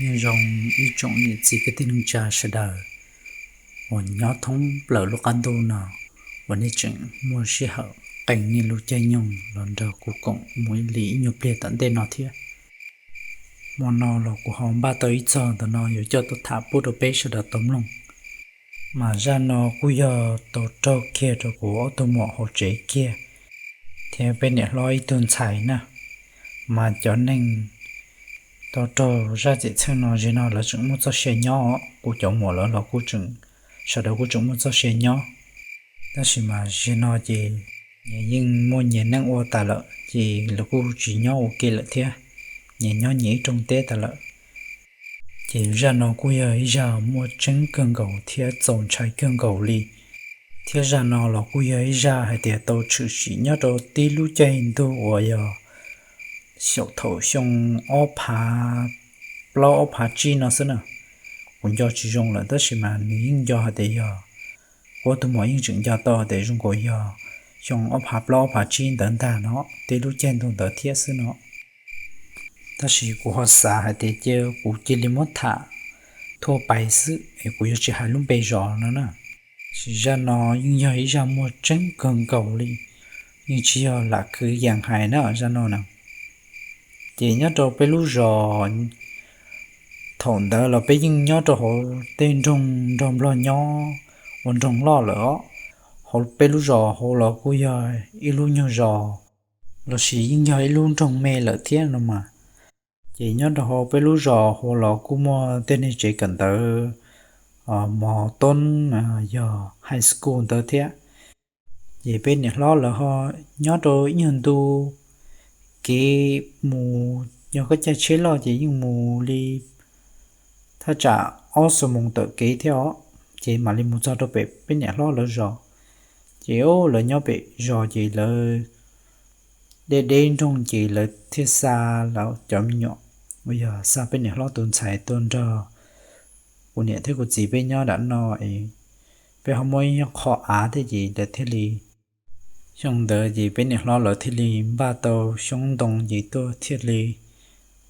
Nyob zoo ib tsoom niam txiv kwv tij neej tsa sawv daws uas nyob thoob plaws lub qab ntuj no, uas nej tseem muaj sij hawm qee nej lub caij nyoog los nrog kuv koom mus li ib nyuag pliag tom ntej no thiab. Hmo no los kuv ho npaj tau ib txog ntawm no yuav coj tuaj tham pub rau peb sawv daws tau mloog. Mas zaj no kuj yog tau raug kiag rau kuv ob tug muam hauv tsev kiag, thiab peb niam hlob ib tug ntxhais na. Mas cov neeg tau raug zaj txim txheej no, zim no lawv tseem muaj txoj sia nyob os. Kuv cov muam lawv los kuj tseem, sawv daws kuj tseem muaj txoj sia nyob. Tab sis mas zim no ces nyias yeej muaj nyias neej ua tas lawm, ces lawv kuj tsis nyob ua ke lawm thiab, nyias nyob nyias ib rooj teb tas lawm. Ces zaj no kuj yog ib zaj muaj tseeb kawg nkaus thiab txaus ntshai kawg nkaus li. Thiab zaj no los kuj yog ib zaj hais tias tau tshwm sim nyob rau tib lub caij ntuj uas yog xyaum thaum xyoo ob phav plaub ob phav tsib no xwb na. Kuv nco tsis zoo lawm, tab sis mas nws yeej nco hais tias yog, kuv ob tug muam yeej tseem nco tau hais tias zoo nkaus yog xyoo ob phav plaub ob phav tsib ntawd ntag no, tib lub caij ntuj ntawd thiab xwb no. Tab sis kuv ho xav hais tias cia kuv cia li muab tham thuaj pais xwb es kuv yuav tsis hais lub npe zos no na. Tab sis zaj no yeej yog ib zaj muaj tseeb kawg nkaus li, yeej tsis yog lam kwv yees hais na zaj no na. Ces nyob rau peb lub zos, thaum ntawd los peb yeej nyob rau hauv tej nroog nrog nplog nyob ua nroog loj lawm os. Hauv peb lub zos hauv los kuj yog ib lub nyuag zos, los sis yeej yog ib lub nroog me lawm thiab no mas. Ces nyob rau hauv peb lub zos hauv los kuj muaj tej neeg tsev kawm ntawv mos toob, yog high school ntawd thiab. Ces peb niam hlob lawv ho nyob rau ib nyuag ntu kev mus, yog koj caij tsheb loj ces yeej mus li thaj tsam ob xuab moos tawm kev thiab os, ces mam li mus txog rau pem peb niam hlob lawv zos. Ces lawv nyob pem zos ces lawv deb deb nroog ces lawv thiaj xa lawv cov me nyuam uas yog xa peb niam hlob tus ntxhais tuaj nrog kuv niam thiab kuv txiv peb nyob nram no es peb ho muaj ib qho av thiab ces lawv thiaj li, xyoo ntawd ces peb niam hlob lawv thiaj li npaj tau xyoob ntoo ces tuaj thiaj li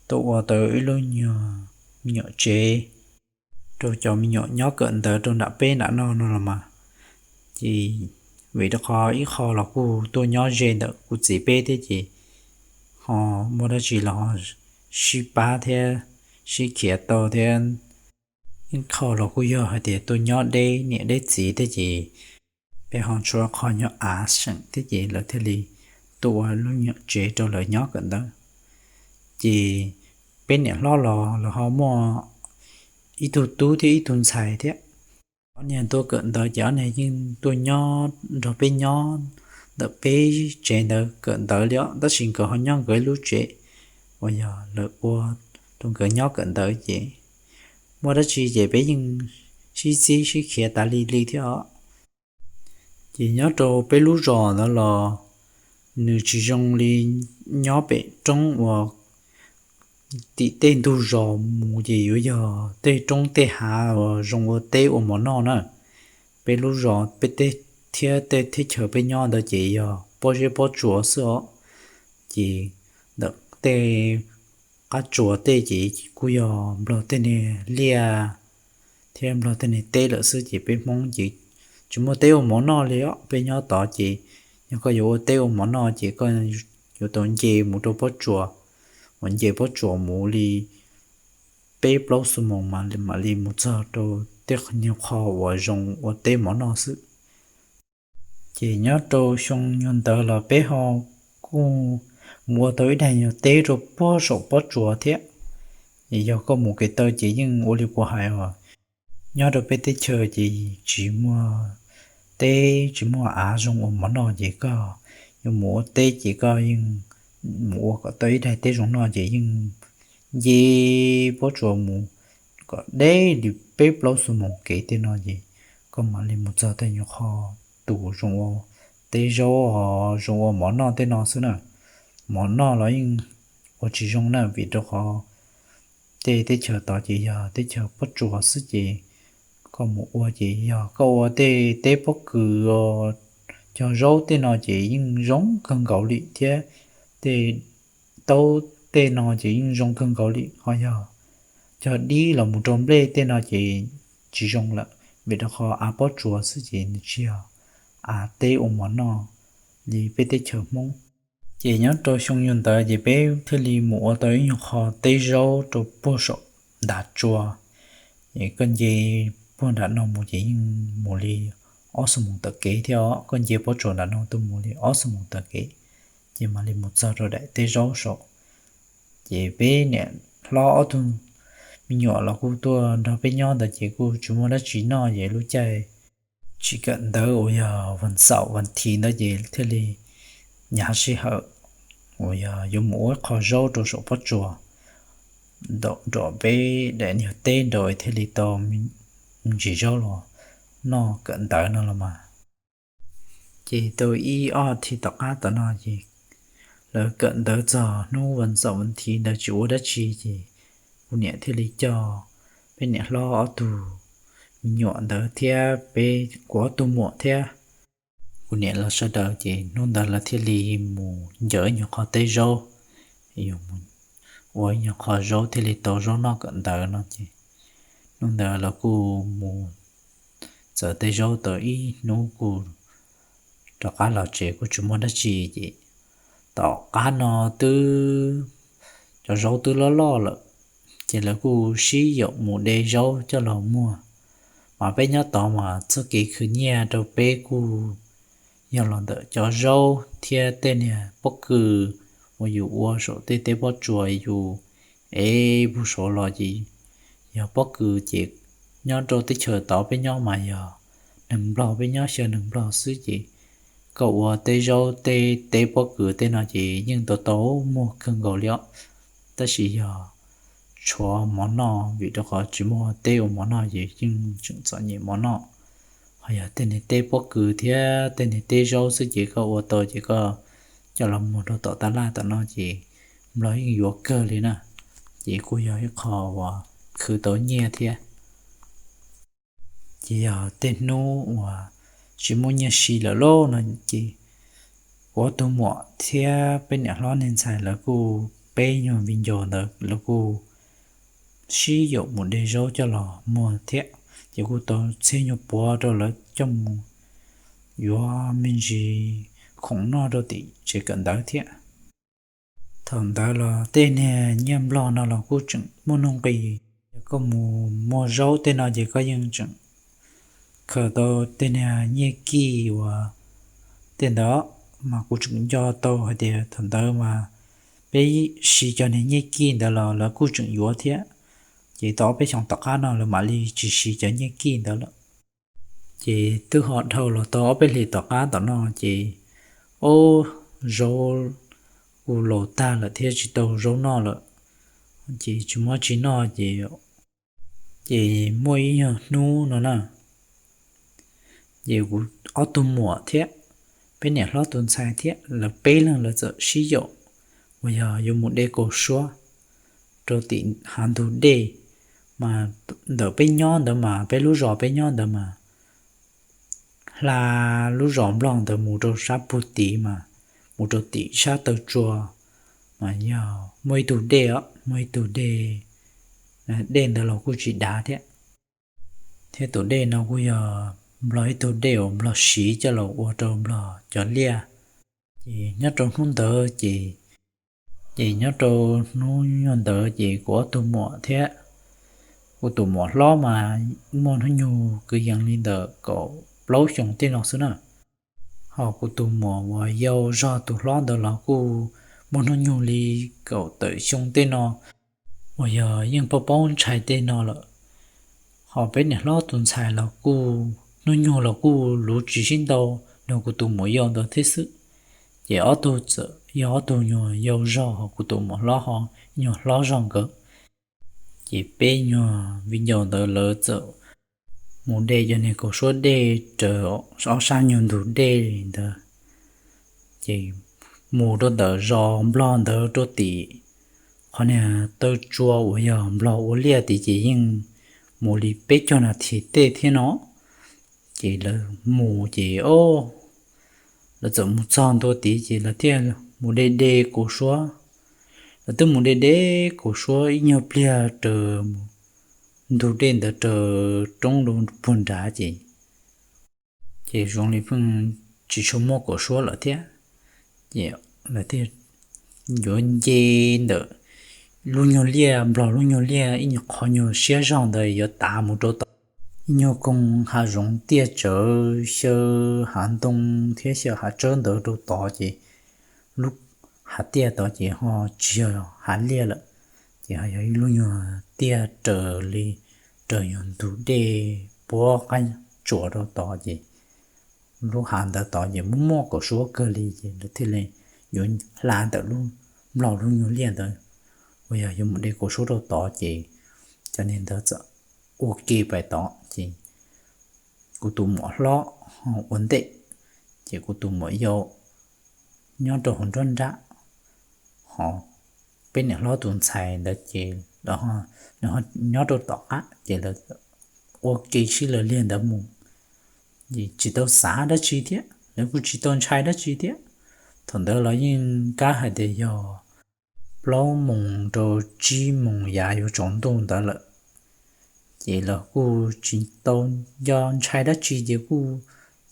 tuaj ua tau ib lub nyuag me nyuam tsev rau cov me nyuam nyob kawm ntawv rau nram peb nram no no los mas. Ces vim rau qhov ib qho los kuj tuaj nyob ze ntawm kuv txiv peb thiab ces ho muaj dab tsi los ho sib pab thiab sib khiav tau thiab. Ib qho los kuj yog hais tias tuaj nyob deb niam deb txiv thiab ces peb ho tshuav qhov nyob av seem thiab ces lawv thiaj li tuaj ua lub nyuam tsev rau lawv nyob kawm ntawv. Ces peb niam hlob los lawv ho muaj ib tug tub thiab ib tug ntxhais thiab. Ob niag tuaj kawm ntawv ces ob niag yeej tuaj nyob nrog peb nyob ntawm peb tsev ntawd kawm ntawv li os, tab sis nkawd ho nyob nkawd ib lub tsev uas yog lawv ua rau nkawd nyob kawm ntawv ces muaj dab tsi ces peb yeej sib txib sib khiav tas li li thiab os. Ces nyob rau peb lub zos ntawd los nws tsis zoo li nyob pem roob uas tim tej ntug zos mus ces yuav yog tej roob tej hav uas zoo ua teb ua mov noj na. Peb lub zos peb teb thiab tej teb chaws peb nyob ntawd ces yog pob zeb pob tsuas xwb os. Ces ntawm tej qab tsuas tej ces kuj yog nplog tej niag liaj thiab nplog tej niag teb lawm xwb ces peb Hmoob ces tsis muaj teb ua mov noj li os. Peb nyob tod ces yog koj yuav ua teb ua mov noj ces koj yuav tau nce mus rau pob tsuas, uas nce pob tsuas mus li peb plaub xuab moos mam li mus txog rau tej nyuag qho uas zoo ua teb mov noj xwb. Ces nyob rau xyoo nyuag ntawd los peb ho kuj mus ua tau ib daig nyuag teb rau puag saum pob tsuas thiab. Es yog koj mus kev taw ces yeej ua li kuv hais os, nyob rau peb teb chaws ces tsis muaj teb tsis muaj av zoo ua mov noj ces koj yuav mus ua teb ces koj yeej mus ua kom tau ib daig teb zoo noj ces yeej nce pob tsuas mus kom deb li peb plaub xuab moos kev tej no ces koj mam li mus txog tej nyuag qho tus zoo ua teb zaub os, zoo ua mov noj tej no xwb na. Mov noj los yeej ua tsis zoo na vim rau qhov tej teb chaws tod ces yog teb chaws pob tsuas xwb ces koj mus ua ces yog koj ua tej teb pob kws os, cog zaub tej no ces yeej zoo kawg nkaus li thiab tej taub tej no ces yeej zoo kawg nkaus li. Ho yog cog dib los mus rau nplej tej no ces tsis zoo lawm, vim rau qhov av pob tsuas xwb ces nws tsis yog av teb ua mov noj li peb teb chaws Hmoob. Ces nyob rau xyoo nyuag ntawd ces peb thiaj li mus ua tau ib nyuag qho teb zaub rau puag saum ntav tsua. Es koj nce puag nram no mus ces yeej mus li ob xuab moos taw kev thiab os, koj nce pob tsuas nram no tuaj mus li ob xuab moos taw kev, ces mam li mus txog rau daim teb zaub saum. Ces peb niam hlob ob tug me nyuam los kuj tuaj nrog peb nyob ntawd ces kuj tsis muaj dab tsi noj, ces lub caij tsis kawm ntawv uas yog vas xaum vas thiv ntawd ces thiaj li hnyav sij hawm uas yog yuav mus ua ib qho zaub rau saum pob tsuas nram peb daim nyuag teb nraud thiaj li tau me ntsis zaub los noj kawm ntawv no los mas. Ces tau ib ob thiv tom qab tom no ces lawv kawm ntawv txog hnub vas xaum vas thiv ntawd tsis ua dab tsi ces kuv niam thiaj li coj peb niam hlob ob tug me nyuam ntawd thiab peb kuv ob tug muam thiab kuv niam lawv sawv daws ces hnub ntawd lawv thiaj li mus ncaws nyuag qho teb zaub, ua nyuag qho zaub thiaj li tau zaub noj kawm ntawv no ces hnub ntawd lawv kuj mus txawm tej zaub tau ib hnub kuj rov qab los tsev kuj tsis muaj dab tsi ces tom qab no twb cov zaub twb loj loj lawm ces lawv kuj sib yaum mus de zaub coj los muag. Mas peb nyob tod mas txoj kev khwv nyiaj rau peb kuj yog los ntawm cov zaub thiab tej niag pob kws uas yus ua saum tej teb pob tsuas yus ev puag saud los ces yog pob kws ces nyob rau teb chaws tod peb nyob mas yog neeg nplog, peb nyob xyaw neeg nplog xwb ces koj ua tej zaub tej teb pob kws tej no ces yeej tau tau muag kawg nkaus li os. Tab sis yog tshuav mov noj vim rau qhov tsis muaj teb ua mov noj ces yeej tseem txom nyem mov noj. Ho yog tej niag teb pob kws thiab tej niag teb zaub xwb ces koj ua tau ces koj coj los muag rau tom taj laj tom no ces nplog yeej yuav kawg li na. Ces kuj yog ib qho uas khwv tau nyiaj thiab. Ces yog tej hnub uas tsis muaj nyiaj siv lawm lauj no ces kuv ob tug muam thiab peb niam hlob niag ntxhais lawv kuj, peb nyuag viv ncaus ntawd lawv kuj sib yaum mus de zaub coj los muag thiab ces kuj tau txhiab nyuag puav rau lawv coj mus yuav me ntsis khoom noj rau tim tsev kawm ntawv thiab. Thaum ntawd los tej niag nyiaj nplog no los kuj tseem muaj nuj nqis, yog koj mus muag zaub tej no ces koj yeej tseem khaws tau tej niag nyiaj kij uas tej ntawd mas kuv tseem nco tau hais tias thaum ntawd mas peb siv cov niag nyiaj kij ntawd los lawv kuj tseem yuav thiab. Ces tau ob peb xyoos tom qab no lawv mam li tsis siv cov nyiaj kij ntawd lawm. Ces twb ho dhau los tau ob peb hlis tom qab tom no ces ob zaub kuj laus tag lawm thiab tsis tau zaub noj lawm, ces tsis muaj tsi noj ces, ces muaj ib nyuag hnub no na, ces kuv ob tug muam thiab peb niam hlob tus ntxhais thiab lawv peb leeg lawv txawm sib yaum uas yog yuav mus de kaus suab rau tim hav ntug dej. Mas ntawm peb nyob ntawd mas peb lub zos peb nyob ntawd mas hla lub zos nplog ntawd mus rau sab pug tid mas mus rau tim sab taw tsua mas yog muaj ib tug dej os, muaj ib tug dej, dej ntawd los kuj tsis dav thiab. Thiab tus dej no kuj yog nplog ib tug dej uas nplog siv coj los ua rau nplog cov liaj. Ces nyob rau hnub ntawd ces, ces nyob rau hnub nyuag ntawd ces kuv ob tug muam thiab kuv tus muam hlob mas muaj hnub nyoog kwv yees li ntawm kaum plaub xyoos tej no xwb na. Ho kuv tus muam uas yau zog tus hlob ntawd los kuj muaj hnub nyoog li kaum tawm xyoo tej no uas yog yeej paub paub ntshai tej no lawm. Ho peb niam hlob tus ntxhais los kuj hnub nyoog los kuj luv tsis sib ntau nrog kuv tus muam yau ntawd thiab xwb. Ces ob tug txawm yog ob tug nyuag yau zog ho kuv tus muam hlob ho nyuag hlob zog nkawd. Ces peb nyuag viv ncaus ntawd lawv txawm mus de cov niag kaus suab dej raws ob sab nyuag ntug dej ntawd. Ces mus rau ntawm zos nplog ntawd rau tim qhov niag taw tsua uas yog nplog ua liaj tid ces yeej mus li peb caug nas this tej thiab no. Ces lawv mus ces o, lawv txawm mus txog ntua tid ces lawv thiaj mus de de kaus suab. Lawv twb mus de de kaus suab ib nyuag pliag raws mus ntug dej ntawd raws roob rau puag nrad ces, ces zoo li pheej tsis tshua muaj kaum suab lawm thiab. Ces lawv thiaj yuav nce ntawm lub nyuag liaj, nplog lub nyuag liaj ib nyuag qhov nyuag siab zog ntawd yuav tav mus rau tod. Ib nyuag koog hav zoov tiaj tsawv xyaw hav ntoo thiab xyaw hav tsawb ntawd rau tod ces lub hav tiaj tod ces ho tsis yog hav liaj lawm, ces ho yog ib lub nyuag tiaj raws li, raws nyuag ntug dej puab qab tsuas rau tod ces lub hav ntawd tod ces muaj muaj kaum suab kawg li ces lawv thiaj li yuav hla ntawm lub nplog lub nyuag liaj ntawd uas yog yuav mus de kaum suab rau tod ces cov niag ntawd txawm ua ke pais tod ces kuv tus muam hlob ua ntej, ces kuv tus muam yau nyob rau hauv nruab nrab, ho peb niam hlob tus ntxhais ntawd ces nws nyob rau tom qab ces lawv ua ke sib law liag ntawd mus, tsis tau xav dab tsi thiab lawv kuj tsis tau ntshai dab tsi thiab. Thaum ntawd los yeej kab hais tias yog plaub moos rau tsib moos yav yuav tsaus ntuj ntawd lawm, ces lawv kuj tsis tau nco ntshai dab tsi ces kuj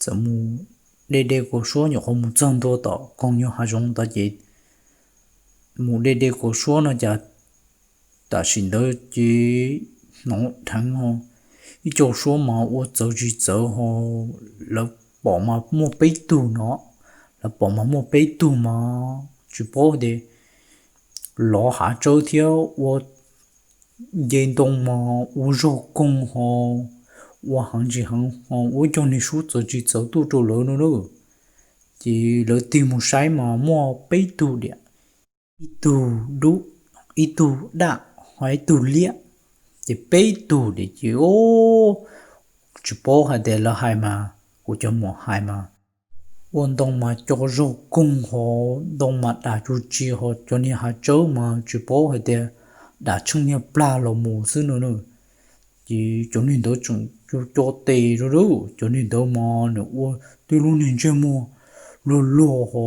txawm mus de de kaum suab, nyuam qhuav mus txog ntua tom koog nyuag hav zoov tod ces mus de de kaum suab no cas tam sim ntawd ces hnov dheev ho ib co suab mas ua txawv tsis txawv ho lawv pom mas muaj peb tug no, lawv pom mas muaj peb tug mas tsis paub tias lov hav tsawb thiab ua nce ntoo mas ua zog koog ho ua heev tsis heev ho ua ib co niag suab txawv tsis txawv tuaj rau lawv no na. Ces lawv tig mus saib mas muaj peb tug diam, ib tug dub, ib tug daj, ho ib tug liab, ces peb tug diam ces tsis paub hais tias lawv hais mas kuv cov muam hais mas ua ntoo mas co zog koog ho ntoo mas dam tsuj tsi ho cov niag hav tsawb mas tsis paub hais tias dam tsheej niag plag los mus xwb no na. Ces cov niag ntawd tseem co co tes rau lawm, cov niag ntawd mas nws ua tib lub niag ntsej muag luag luag ho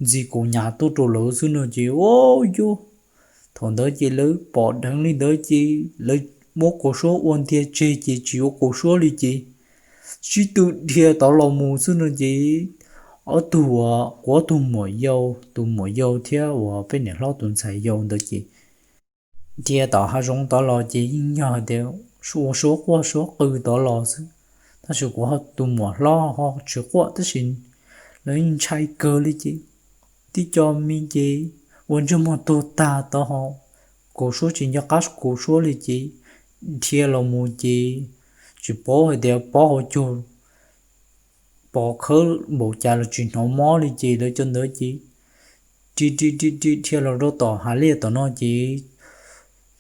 ntxi kaus hniav tuaj rau lawv xwb no ces o yus thaum ntawd ces lawv pom dheev li ntawd ces lawv muab kaus suab ua ntiag tseg ces tsis yuav kaus suab li ces sib tw dhia tod los mus xwb no ces ob tug, kuv ob tug muam yau, tus muam yau thiab uas peb niam hlob tus ntxhais yau ntawd ces dhia tom hav zoov tod los ces yeej yog tias ua suab quaj suab qw tod los xwb, tab sis kuv tus muam hlob ho tsis quaj tab sis lawv yeej ntshai kawg li ces tib co me ces ua ntsej muag tuag tag tod ho kaus suab tsis nco qab kaus suab li ces dhia los mus ces tsis paub hais tias pob hauv caug pos khawb npaum cas los tsis hnov mob li ces lawv cov ntawd ces ri ri dhia los rau tom hav liaj tom no ces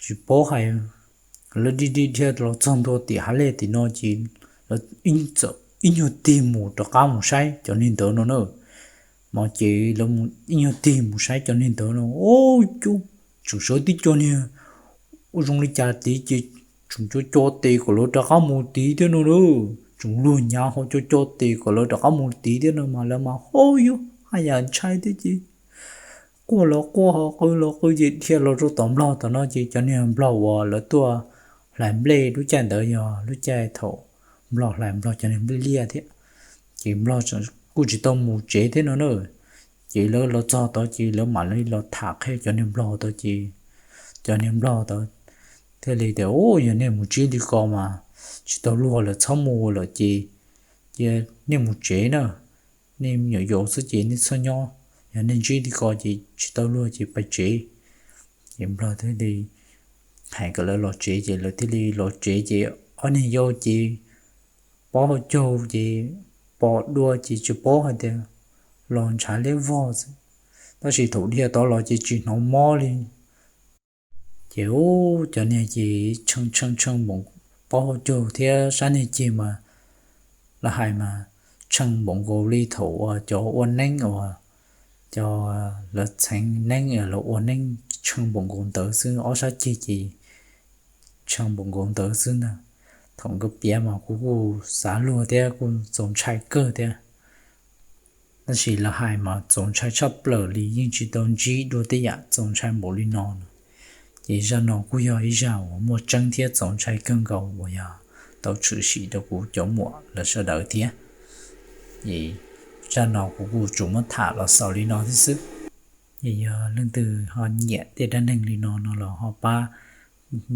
tsis paub hais, lawv ri ri dhia los txog ntua tim hav liaj tim no ces lawv txawm ib nyuag tig mus rov qab mus saib cov niag ntawd no na. Mas ces lawv ib nyuag tig mus saib cov niag ntawd no o cub, tseem sawv tib co niag ua zoo li cas tid ces tseem co co tes kom lawv rov qab mus tid thiab no na. Tseem luag hniav ho co co tes kom lawv rov qab mus tid thiab no mas lawv mas o yus haj yam ntshai thiab ces quaj los quaj ho qw los qw ces dhia los rau tom nplog tom no ces cov niag nplog uas lawv tuaj hlais nplej lub caij ntawd yog lub caij thaum nplog hlais nplog cov niag nplej liaj thiab. Ces nplog kuj tsis tau mus tsev thiab no na. Ces lawv los txog tod ces lawv mam li los tham qhia cov niag nplog tod ces cov niag nplog tod thiaj li tias o yog nej mus ntsib li ko mas tsis tau luag lawm txhob mus lawm ces cia nej mus tsev na, nej me nyuam yaus xwb ces nej txhob nyob, yog nej ntsib li ko ces tsis tau luag ces pais tsev. Ces nplog thiaj li hais kom lawv los tsev ces lawv thiaj li los tsev ces ob niag yau ces pob hauv caug ces pos dua ces tsis paub hais tias los ntshav liab vog xwb, tab sis thaum dhia tod los ces tsis hnov mob li. Ces u, cov niag ces tshee tshee tshee npaum, pob hauv caug thiab sab niag ceg mas lawv hais mas tshee npaum nkaus li thaum uas cov ua neeb uas cov lawv txheev neeb lawv ua neeb tshee npaum nkaus ntawd xwb, ob sab ceg ces tshee npaum nkaus ntawd xwb ntag. Thaum nkawd piav mas kuv kuj xav luag thiab kuj txaus ntshai kawg thiab. Tab sis lawv hais mas txaus ntshai tshaj plaws li, yeej tsis tau ntsib dua tej yam txaus ntshai npaum li no no. Ces zaj no kuj yog ib zaj uas muaj tseeb thiab txaus ntshai kawg nkaus uas yog tau tshwm sim rau kuv cov muam lawv sawv daws thiab. Es zaj no kuv kuj tsuas muab tham los xaus li no thiab xwb. Es yog leej twg ho nyiam tej dab neeg li no no los ho pab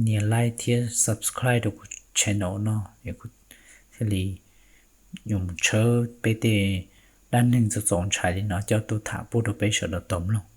nias like thiab subscribe rau kuv channel no, thiaj li yuav mus tshawb peb tej dab neeg txaus txaus ntshai li no coj tuaj tham pub rau peb sawv daws tau mloog.